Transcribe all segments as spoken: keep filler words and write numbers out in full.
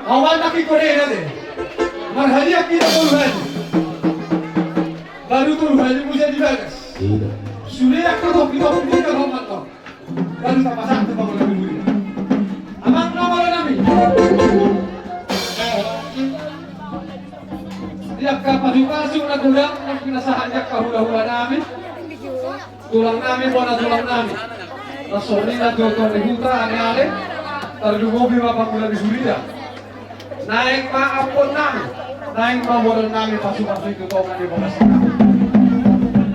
Awan na ki kore na de. Marhadiak kita tolu hali. Baru tolu hali musia di bagas. Sudah. Sude angka topi-topi di dalam mantap. Baru tapasang tu bangunan dulu. Amang na molo nami. Di angka pasu-pasu na godang na pinasahat di angka hula-hula nami. Tulang nami, bona tulang nami. Na songon i na joto ni huta, ale-ale. Tarlumobi ma pangula di huria. Naeng ma ampon nami. Naeng ma modal nami pasu-pasu i tu tonga ni bagas nami.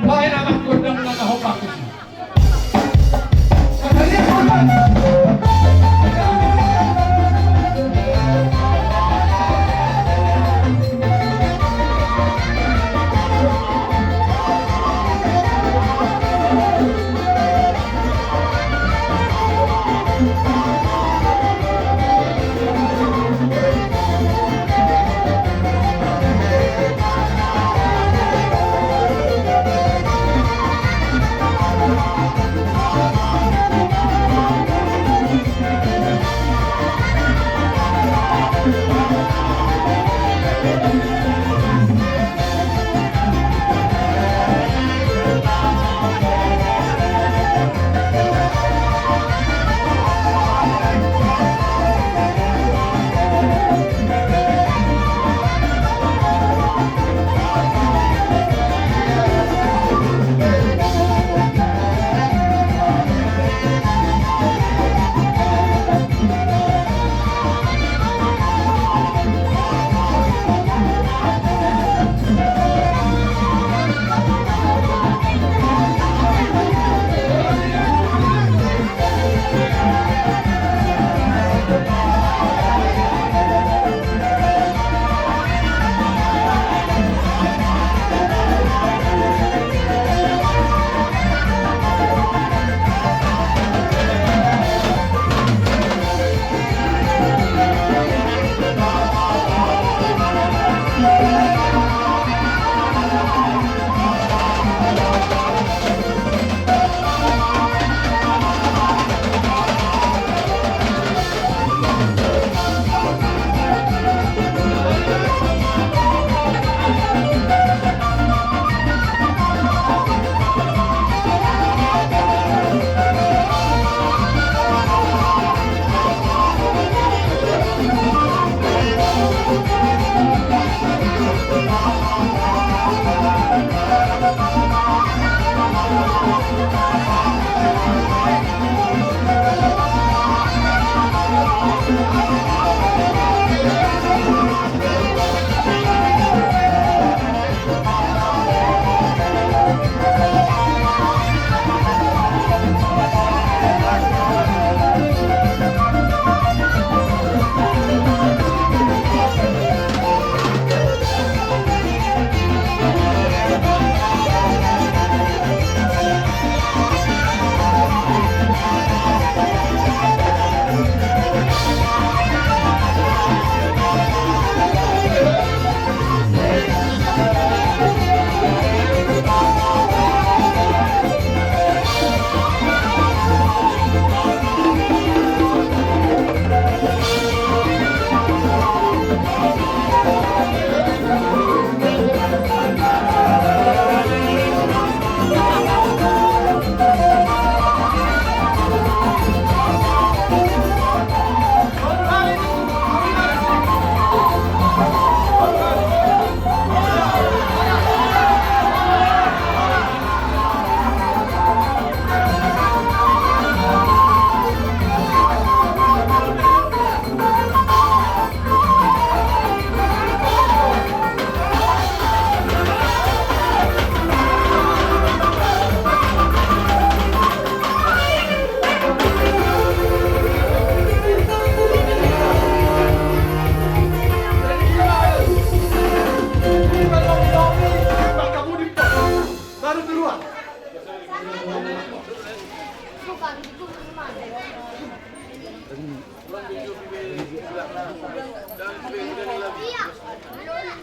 Baen amang gondang na hombar tusi.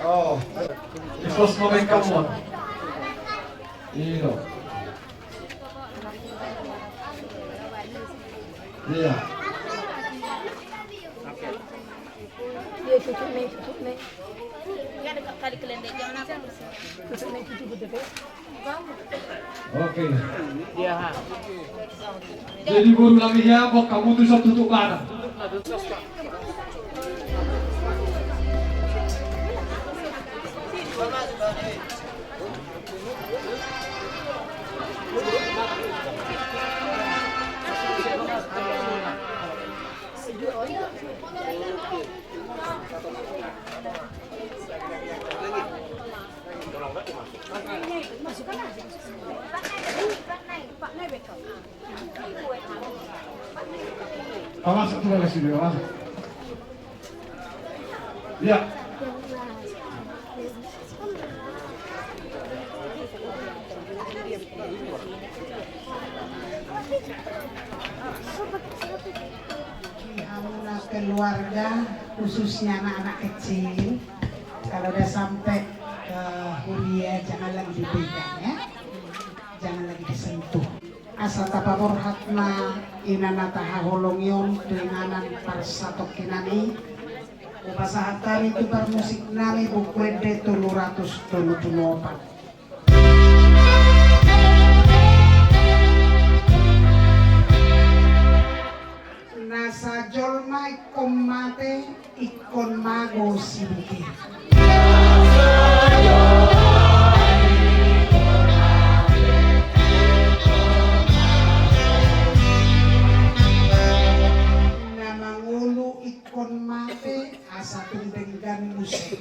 Oh, di pos momen kamu. Iyo. Iya. Oke. Jadi boru nami, ia, bok hamu tu satu tutup mata. Pamasuk tu bagasi, pamasuk. Ia. Di hamuna keluarga, khususnya anak-anak kecil, kalau udah sampai ke huria, jangan lagi dipegang, ya. Jangan lagi disentuh. Asa tapaborhat ma inanta haholongi on tu inganan parsatongkinan i, hupasahat hami tu parmusik nami, Buku Ende tolu ratus tolu pulu opat. Nasa jolma ingkon mate, ingkon mago sibuki. Na mangolu ingkon mate, asa tung denggan muse.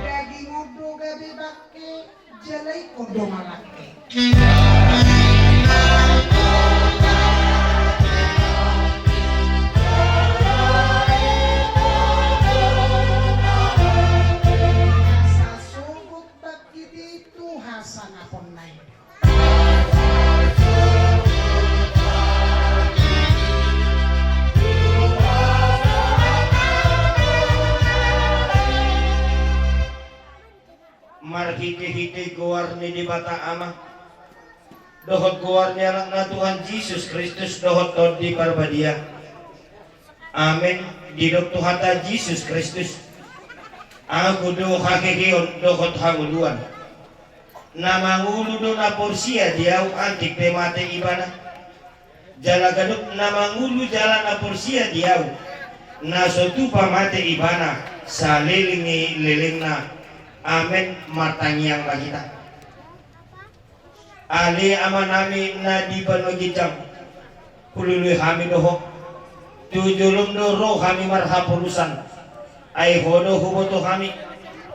Daging on do gabe bangke, jala ingkon do malangke. Asa sogot bangkit i tu hasangaponna i. Marhitehite goar ni Debata Ama, dohot goar ni Anakna Tuhan Jesus Kristus, dohot Tondi Parbadia. Amen. Didok Tuhanta Jesus Kristus: Ahu do haheheon dohot hangoluan. Na mangolu do na porsea di Ahu, antik pe mate ibana. Jala ganup na mangolu jala na porsea di Ahu, na so tupa mate ibana, saleleng ni lelengna. Amen. Martangiang ma hita. Ale Amanami na di banua ginjang, hulului hami do Ho. Tu jolom do ro hami marhaporusan, ai Ho do huboto hami,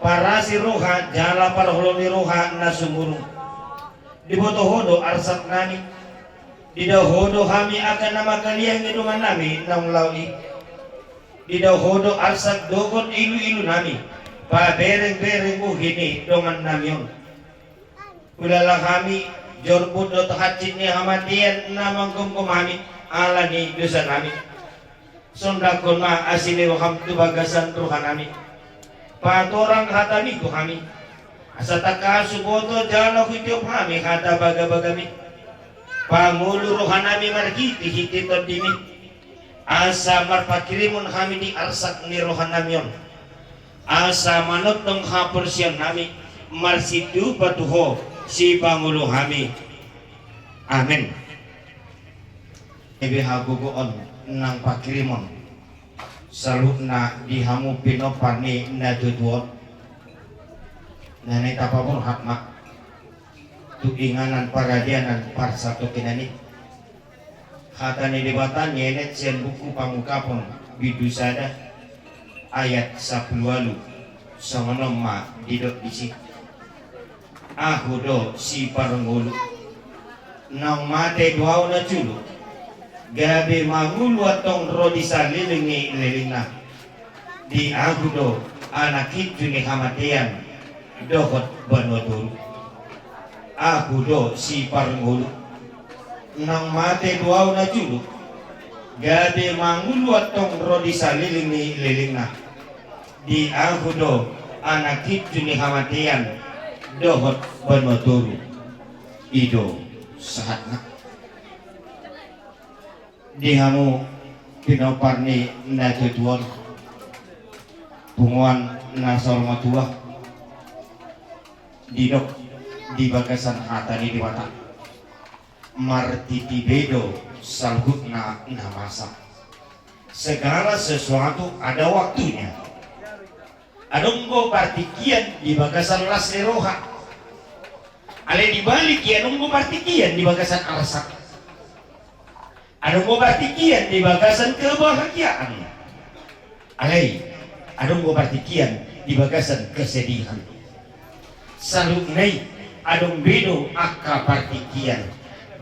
parasi roha jala parholong ni roha na sumurung. Diboto Ho do arsak nami. Didok Ho do hami angka na mangkaliangi dongan nami naung laho i. Didok Ho do arsak dohot iluilu nami, paberengbereng bohi ni dongan nami on. Hulala hami, jorbut dohot hansit ni hamatean na manggomgom hami ala ni dosa nami. Sondanghon ma asi ni roham tu bagasan roha nami. Patorang hatami tu hami, asa tangkas huboto jala hutiop hami hata bagabagami. Pangolu roha nami marhitehite Tondimi, asa marpanghirimon hami di arsak ni roha nami on, asa manongtong haporseaon nami, marsitupa tu Ho sipangolu hami. Amen. Ebe hagogoon nang panghirimon saluhutna di hamu pinompar ni natuatua on. Na naeng tapaborhat ma tu inganan paradianan parsatongkinan i. Hata ni Debata nienet sian buku Pangungkapon bindu sada ayat sampulu ualu, songon on ma didok disi: Ahu do siparngolu. Naung mate do ahu na jolo, gabe mangolu antong ro di saleleng ni lelengna. Di ahu do anak hinju ni hamatean dohot banua toru. Ahu do siparngolu. Naung mate do ahu na jolo, gabe mangolu antong ro di saleleng ni lelengna. Di ahu do anak hinju ni hamatean dohot banua toru, i do sahatna. Di hamu pinompar ni natuatuaon, punguan na saur matua, didok di bagasan hata ni Debata, martiti be do saluhutna na masa. Segala sesuatu ada waktunya. Adong do partingkian di bagasan las ni roha. Alai di balik i adong do partingkian di bagasan arsak. Adong do partingkian di bagasan kebahagiaan. Alai adong do partingkian di bagasan kesedihan. Saluhutna i adong be do angka partingkian.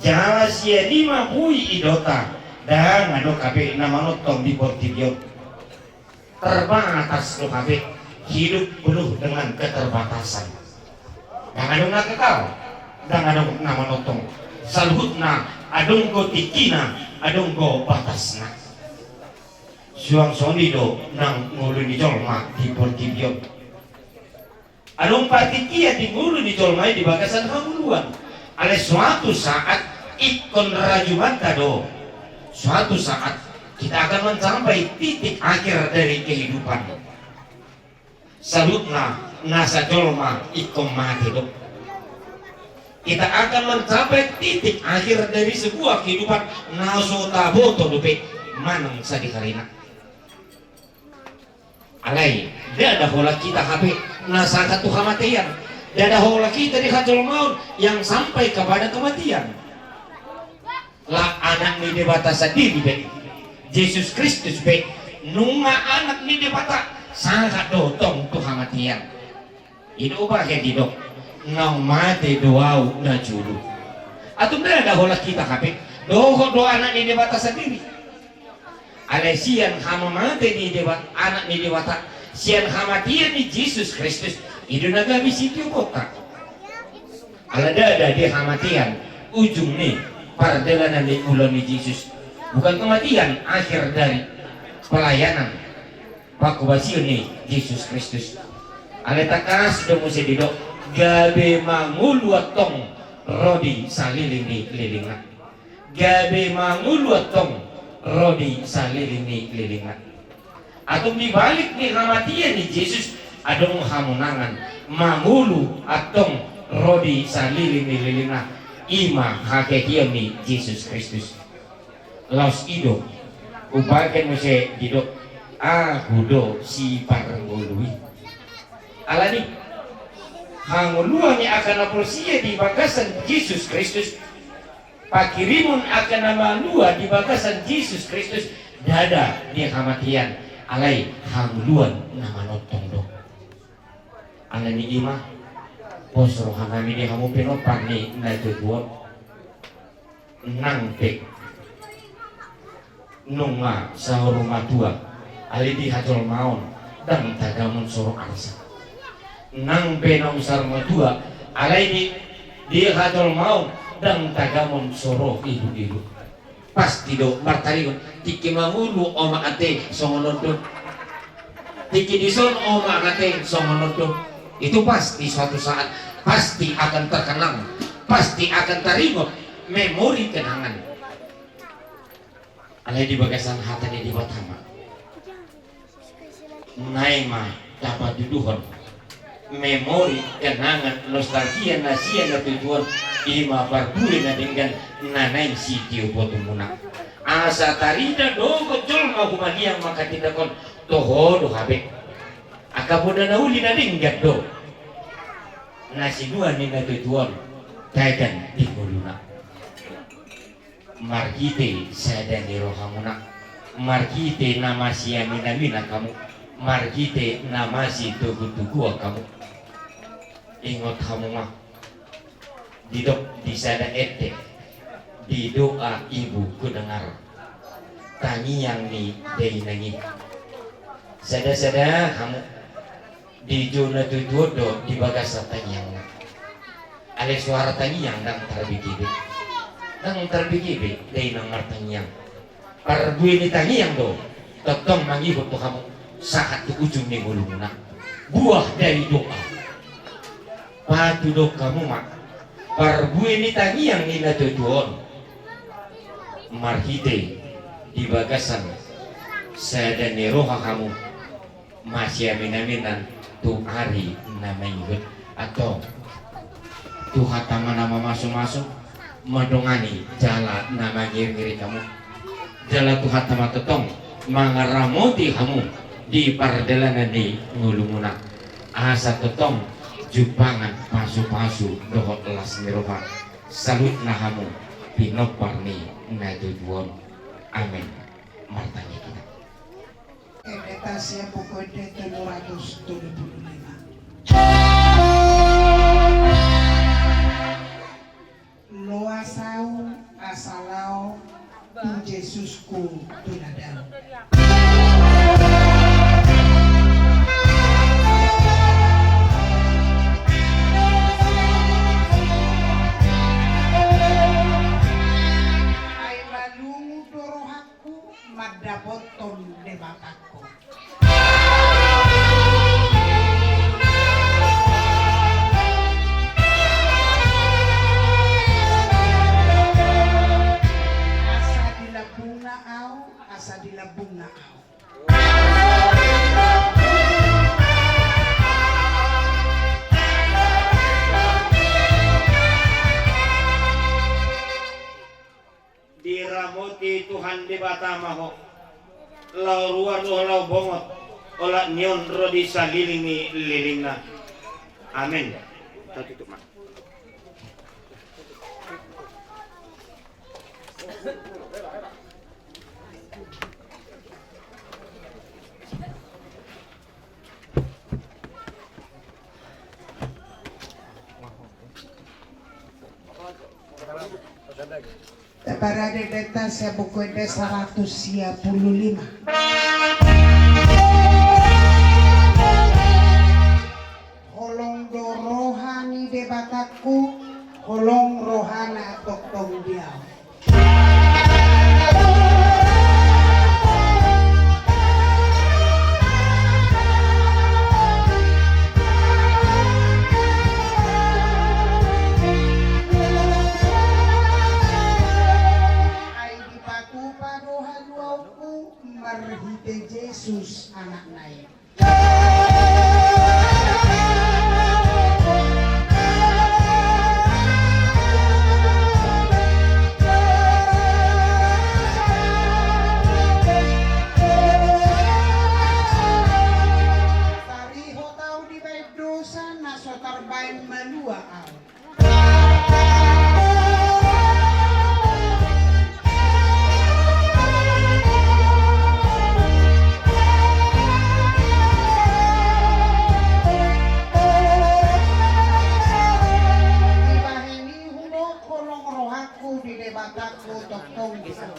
Jala sian i ma boi idok, ndang adong hape na manongtong di portibi on. Terbatas do hape, hidup penuh dengan keterbatasan. Ndang adong na kekal, ndang adong na manongtong. Saluhutna adong do tingkina, adong do batasna. Suang songon i do nang ngolu ni jolma di portibi on. Adong partingkian di ngolu ni jolma i di bagasan hangoluan. Alai suatu saat ingkon rajumanta do. Suatu saat kita akan mencapai titik akhir dari kehidupan. Saluhutna nasa jolma ingkon mate do. Kita akan mencapai titik akhir dari sebuah kehidupan na so taboto dope manang sadihari na. Alai ndada holan hita hape na sangkap tu hamatean. Ndada holan hita di hajolmaon yang sampai kepada kematian. Lah Anak ni Debata sandiri be, Jesus Kristus be, nunga Anak ni Debata, sangkap do tong tu hamatean. I do bahen didok, naung mate do ahu na jolo. Atung ndada holan hita hape, dohot do Anak ni Debata sandiri. Alai sian hamamate ni Deba-, Anak ni Debata, sian hamatean ni Jesus Kristus, i do na gabe sitiobonta. Ala ndada di hamatean ujung ni pardalanan ni ulaon ni Jesus. Bukan kematian akhir dari pelayanan pangkobasion ni Jesus Kristus. Alai tangkas do muse didok, gabe mangolu antong ro di saleleng ni lelengna. Gabe mangolu antong ro di saleleng ni lelengna. Atung di balik ni hamatean ni Jesus, adong hamonangan, mangolu antong ro di saleleng ni lelengna, i ma haheheon ni Jesus Kristus. Laos i do, umbahen muse didok, ahu do siparngolu i. Alani, hangoluan ni angka na porsea di bagasan Jesus Kristus, panghirimon angka na malua di bagasan Jesus Kristus, ndada di hamatean, alai hangoluan na manongtong do. Alani i ma, pos rohanami di hamu pinompar ni natuatuaon. Nang pe nunga saur matua, alai di hajolmaon ndang tagamon so ro arsak. Nang pe naung saur matua, alai di, di hajolmaon ndang tagamon so ro iluilu. Pasti do martaringot, tingki mangolu omak ate songon on do. Tingki dison omak ate songon on do. Itu pasti suatu saat pasti akan terkenang, pasti akan teringot, memori kenangan. Alai di bagasan hata ni Debata ma, nai ma tapatuduhon memori, kenangan, nostalgia na sian natuatuaon, i ma parbue na denggan na naeng sitio botomuna. Asa tarida dohot jolma humaliang manghatindanghon, toho do hape. Angka poda na uli na denggan do na sinuan ni natuatuaon tagan di ngoluna. Marhite sada ni rohamuna, marhite na masiaminaminan hamu, marhite na masitogutoguan hamu. Ingot hamu ma, didok di sada ende, di doa ibu kudengar tangiang ni dainang i. Sadasada hamu, dijou natuatuaon do di bagasan tangiangna. Alai suara tangiang ndang tarbege be. Ndang tarbege be dainang martangiang. Parbue ni tangiang do tongtong mangihut tu hamu sahat tu ujung ni ngolumuna. Buah dari doa. Patudok hamu ma parbue ni tangiang ni natuatua on, marhite di bagasan sada ni roha hamu masiaminaminan tu ari na mangihut. Antong Tuhanta ma na mamasumasu, mandongani jala na mangiringiring hamu. Jala Tuhanta ma tongtong mangaramoti hamu di pardalanan ni ngolumuna, asa tongtong jumpangan pasupasu dohot las ni roha saluhutna hamu pinompar ni natuatua on. Amen. Martangiang hita. Ende ta sian Buku Ende tolu ratus tolu pulu lima. Loas ahu asa laho tu Jesusku tu na dao. Ai malungun do rohangku mandapothon Debatangku. Asa di lambungna ahu, asa di lambungna ahu. Diramoti Tuhan Debata ma ho, laho ruar dohot laho bongot, olat ni on ro di salelenglelengna. Amen. Tatutup ma. Taparade ende ta sian Buku Ende saratus sia pulu lima. Holong do roha ni Debatangku, holong rohana tongtong di ahu. Ai dipatupa do haluaonku marhite Jesus Anakna i. Tarihot ahu dibahen dosa na so tarbahen malua ahu. Dibahen i hudok holong rohangku di Debatangku tongtong di ahu.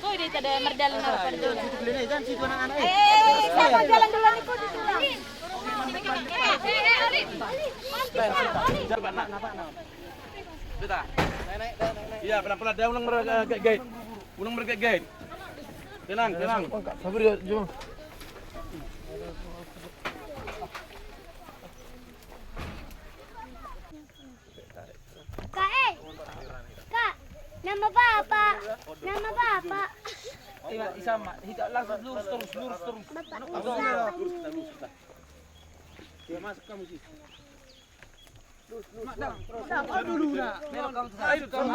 Koi di tada mardalan apa dulu? Eh, sama jalan dulu nih, kok dulu. Iya, pelan-pelan, dia ulang mergait-gait. Ulang mergait-gait. Tenang, tenang. Sabar ya, Jo. Kak, eh. Kak, nama bapak. Nama bapak. Iya, isama. Hita langsung lurus terus, lurus terus. Bapak, lurus, lurus. Dia masuk kamu sih. Dang, dang, dulu, nah. Belok kamu tuh. Ayo, kamu.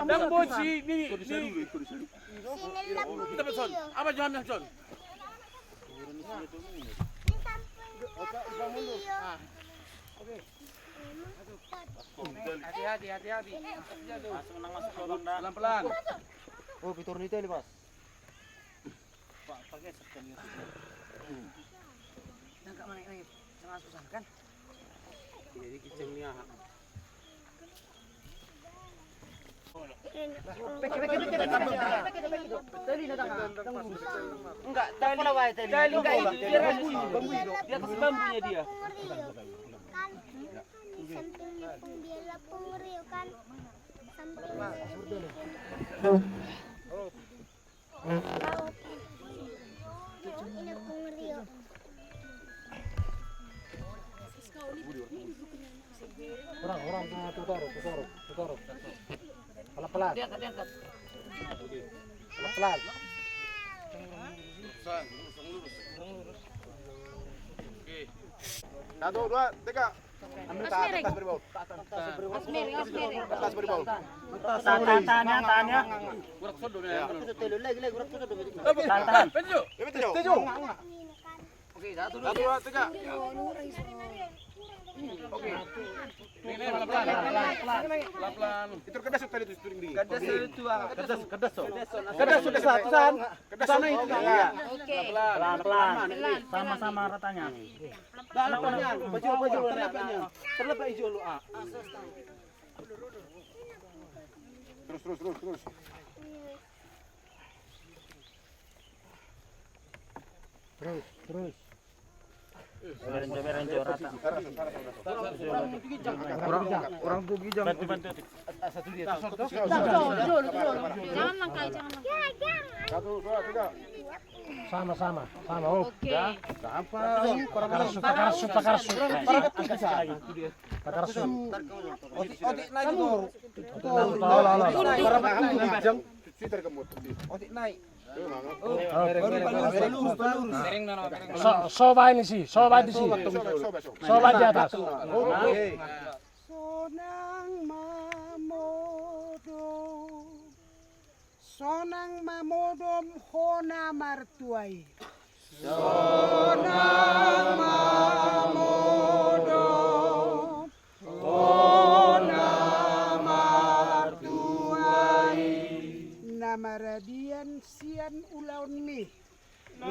Dang, boci, ini, ini. Kita pesan. Apa jawabnya, Son? Hati-hati, hati-hati. Pelan-pelan. Oh, fitur ni teli, Bos. Nangkap mana ini? Sama susah kan? Jadi kiceng ni aha. Enggak, tali. Tali, enggak, itu dia. Di atas bambunya dia. Kan di sampingnya pun dia lapung rio kan. Samping. Orang, orang, ah, tutoro, tutoro, tutoro. Pelan-pelan. Pelan-pelan. Satu, dua, tiga. Ambil tas, tas beri baul. Tas beri baul. Tahan, tahan, tahan, ya, tahan, ya. Tahan, tahan. Oke, satu, dua, tiga. Oke. Ini pelan-pelan. Pelan-pelan. Itu kedas tadi tuh, string di. Kedas itu, ah. Kedas, kedas, so. Kedas, kedas, kedas, kedas. Oke. Pelan-pelan. Sama-sama ratanya. Dalam, dalam. Baju, baju, terlepas, terlepas hijau lu, ah. Terus, terus, terus, terus. Terus, terus. Coba, coba, coba, rata. Orang, orang tuh gijang. Bantu, bantu. Satu dia. Jangan langkai, jangan langkai. Satu, dua, tiga. Sama, sama, sama. Oh. Oke. Gampang. Pakarsu, pakarsu, pakarsu. Pakarsu. Otik, otik naik itu. Otik naik. Otik naik. So, soba ini sih, soba di sini. Soba di atas. Oke. Sonang mamodo. Sonang ma modom hona martua i. Sonang ma modom hona martua i. Na maradian sian ulaonmi. Na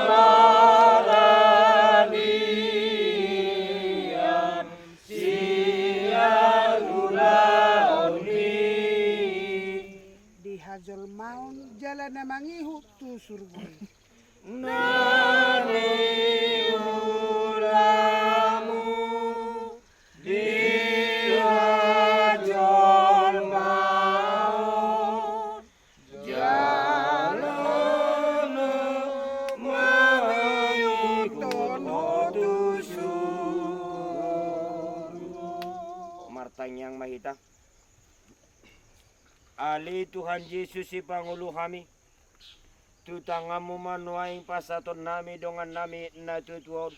maradian sian ulaonmi. Di hajolmaon jala na mangihut tu surgo i. Na niulamu di hajolmaon jala na mangihuthon ho tu surgo. Martangiang ma hita. Ale Tuhan Jesus, sipangolu hami, tu tanganmu ma nuaeng pasahatonnami dongannami na tuatua on.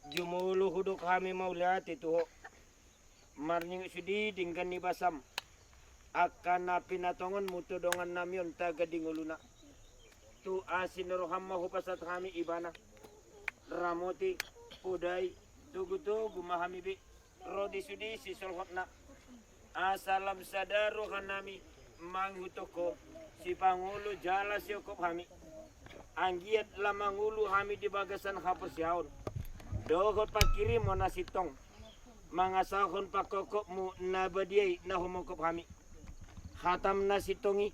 Jumolo hudok hami mauliate tu ho. Marningot sude denggan ni basam, angka na pinatongonmu tu dongannami on tagan di ngoluna. Tu asi ni roham ma hupasahat hami ibana. Ramoti, podai, togutogu ma hami be ro di sude sisolhotna. Asa lam sada rohanami mangihuthon ho, sipangolu jala siongkop hami. Anggiat lam mangolu hami di bagasan haporseaon dohot pangkirimon na sintong, mangasahon pangkophopmu na badia i na humongkop hami. Hatam na sintong i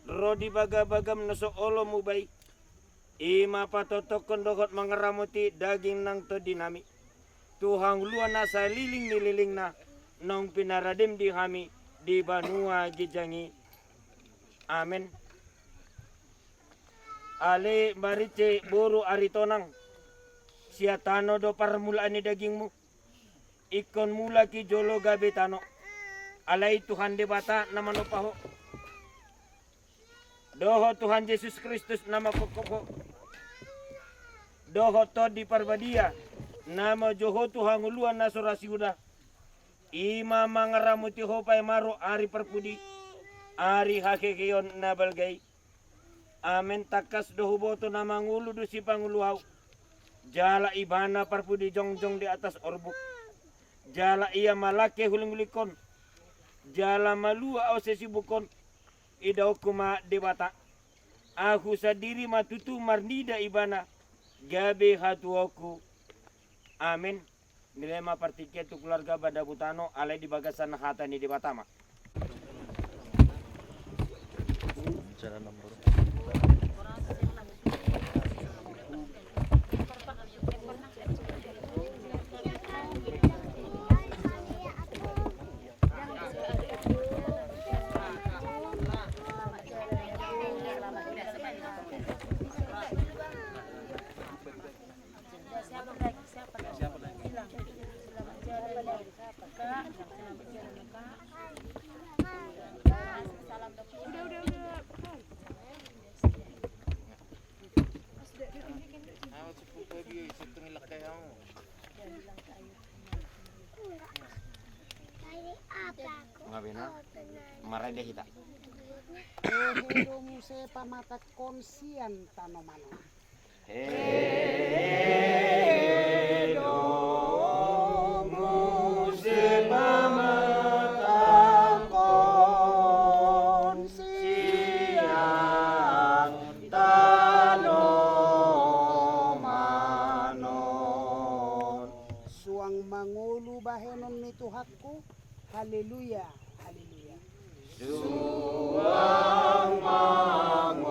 ro di bagabagam na so olo muba i. I ma patongtongkon dohot mangaramoti daging nang tondinami tu hangoluan na saleleng ni lelengna naung pinaradem di hami di banua ginjang i. Amen. Ale Marince boru Aritonang, sian tano do parmulaan ni dagingmu. Ingkon mulak i jolo gabe tano. Alai Tuhan Debata na manompa ho, dohot Tuhan Jesus Kristus na mangkophop ho, dohot Tondi Parbadia na manjou ho tu hangoluan na so ra siula, i ma mangaramoti ho paima ro ari parpudi, ari haheheon na balga i. Amen. Tangkas do huboto na mangolu do sipangolu ahu. Jala ibana parpudi jongjong di atas orbuk. Jala ia ma langke hulinghulinghon. Jala malua ahu sisibukon. Idaonku ma Debata. Ahu sandiri ma tutu marnida ibana gabe hatuaonku. Amen. Nilai ma partingkian tu keluarga Banda Butano, alai di bagasan hata ni Debata ma. Nga bena, marende hita. Hehe do muse pamatangkon sian tanoman on. Hehe do muse pamatangkon sian tanoman on. Suang mangolu bahenon ni Tuhanku. Haleluya, haleluya. Suang mangolu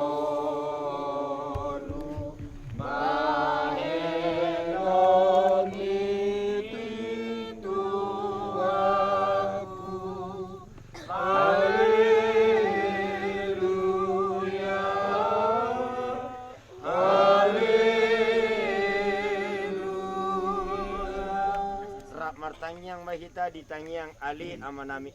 bahenon ni Tuhanku. Haleluya. Haleluya. Rap martangiang ma hita di tangiang Ale Amanami.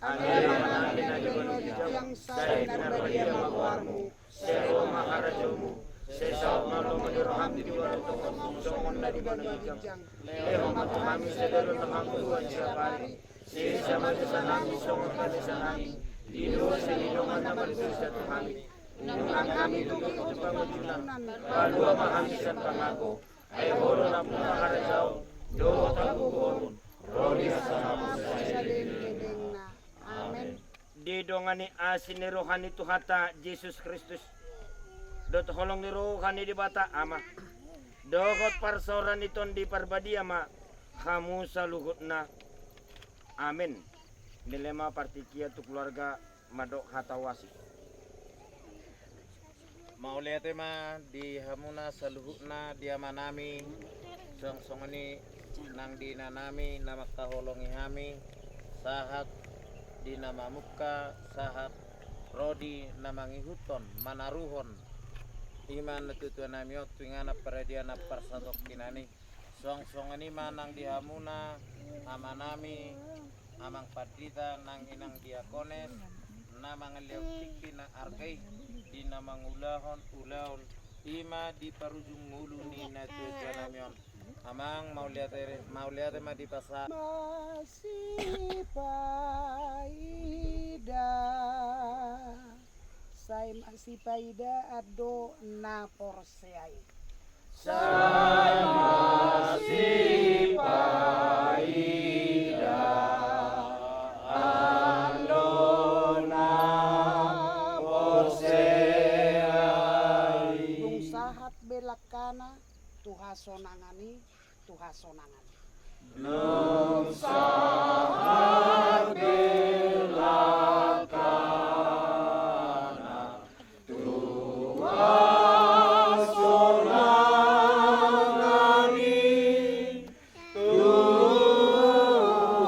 Ale Amanami na di banua ginjang, sai pinarbadia ma goarmu, sai ro ma harajaonmu, sai saut ma lomo ni roham di banua tonga on songon na di banua ginjang. Lehon ma tu hami sadari on hangoluan siapari. Sesa ma jasa nami songon panesanami Di dosa ni dongan na mardosa tu hami, nunga hami tu pangunjunan, palua ma hami sian pangago, ai Ho do nampuna harajaon dohot hagogoon, ro di hasangapon sadengdengna. Amen. Didongani asi ni roha ni Tuhanta Jesus Kristus, dohot holong ni roha ni Debata Ama, dohot parsaoran ni Tondi Parbadia ma hamu saluhutna. Amen. Dilema partingkian tu keluarga mandok hata uasi. Mauliate ma di hamuna saluhutna di amanami, suang songon i nang di inanami na mangkaholongi hami, sahat di na mamungka, sahat ro di na mangihuthon, manaruhon, i ma natuatuanami on tu inganan paradian na parsatongkinan i. Suang songon i ma nang di hamuna, amanami, amang pandita nang inang diakones, na mangalehon tingki na arga i, di na mangulahon ulaon, i ma di parujung ngolu ni natuatuanami on. Amang, mauliate, mauliate ma di pasa. Masipaida. Sai masipaidaan do na porsea i. Sai masipaidaan do na porsea i. Dung sahat be langkana tu hasonangan i, tu hasonangan. Nunga sahat be langkana tu hasonangan i, tu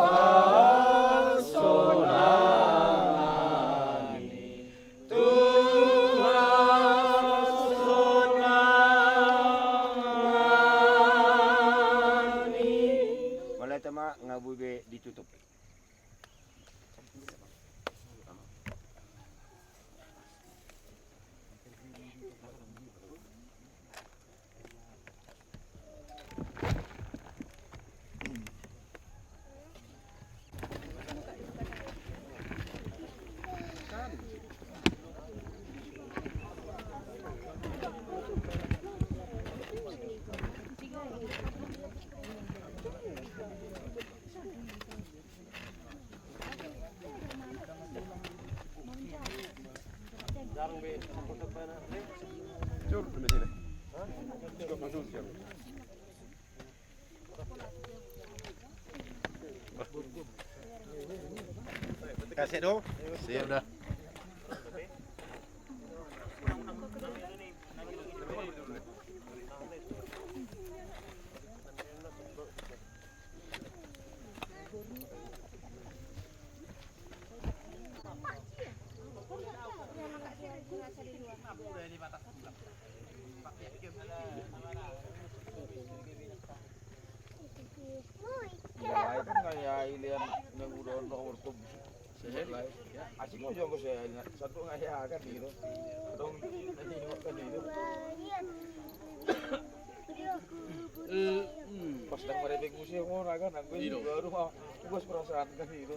hasonangan i. Tuhan sonang ni. Mauliate ma, nga boi be ditutup. Kasih dong. Siap dah. Iya, itu nggak ya, ilian yang udah nomor tujuh. Asing mau jago saya, satu nggak ya kan gitu. Dong, tadi kan gitu. Pas dah merepek musim orang kan, aku juga, aduh, ah, aku bos perasaan kan gitu.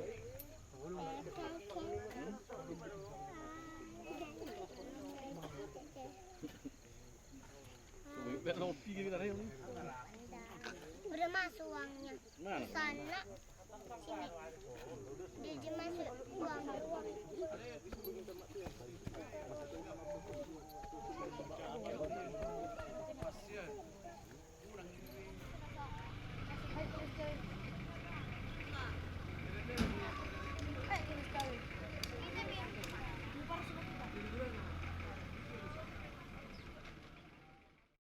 Udah masuk uangnya. Mana? Sana. Sini. Jadi masuk uang.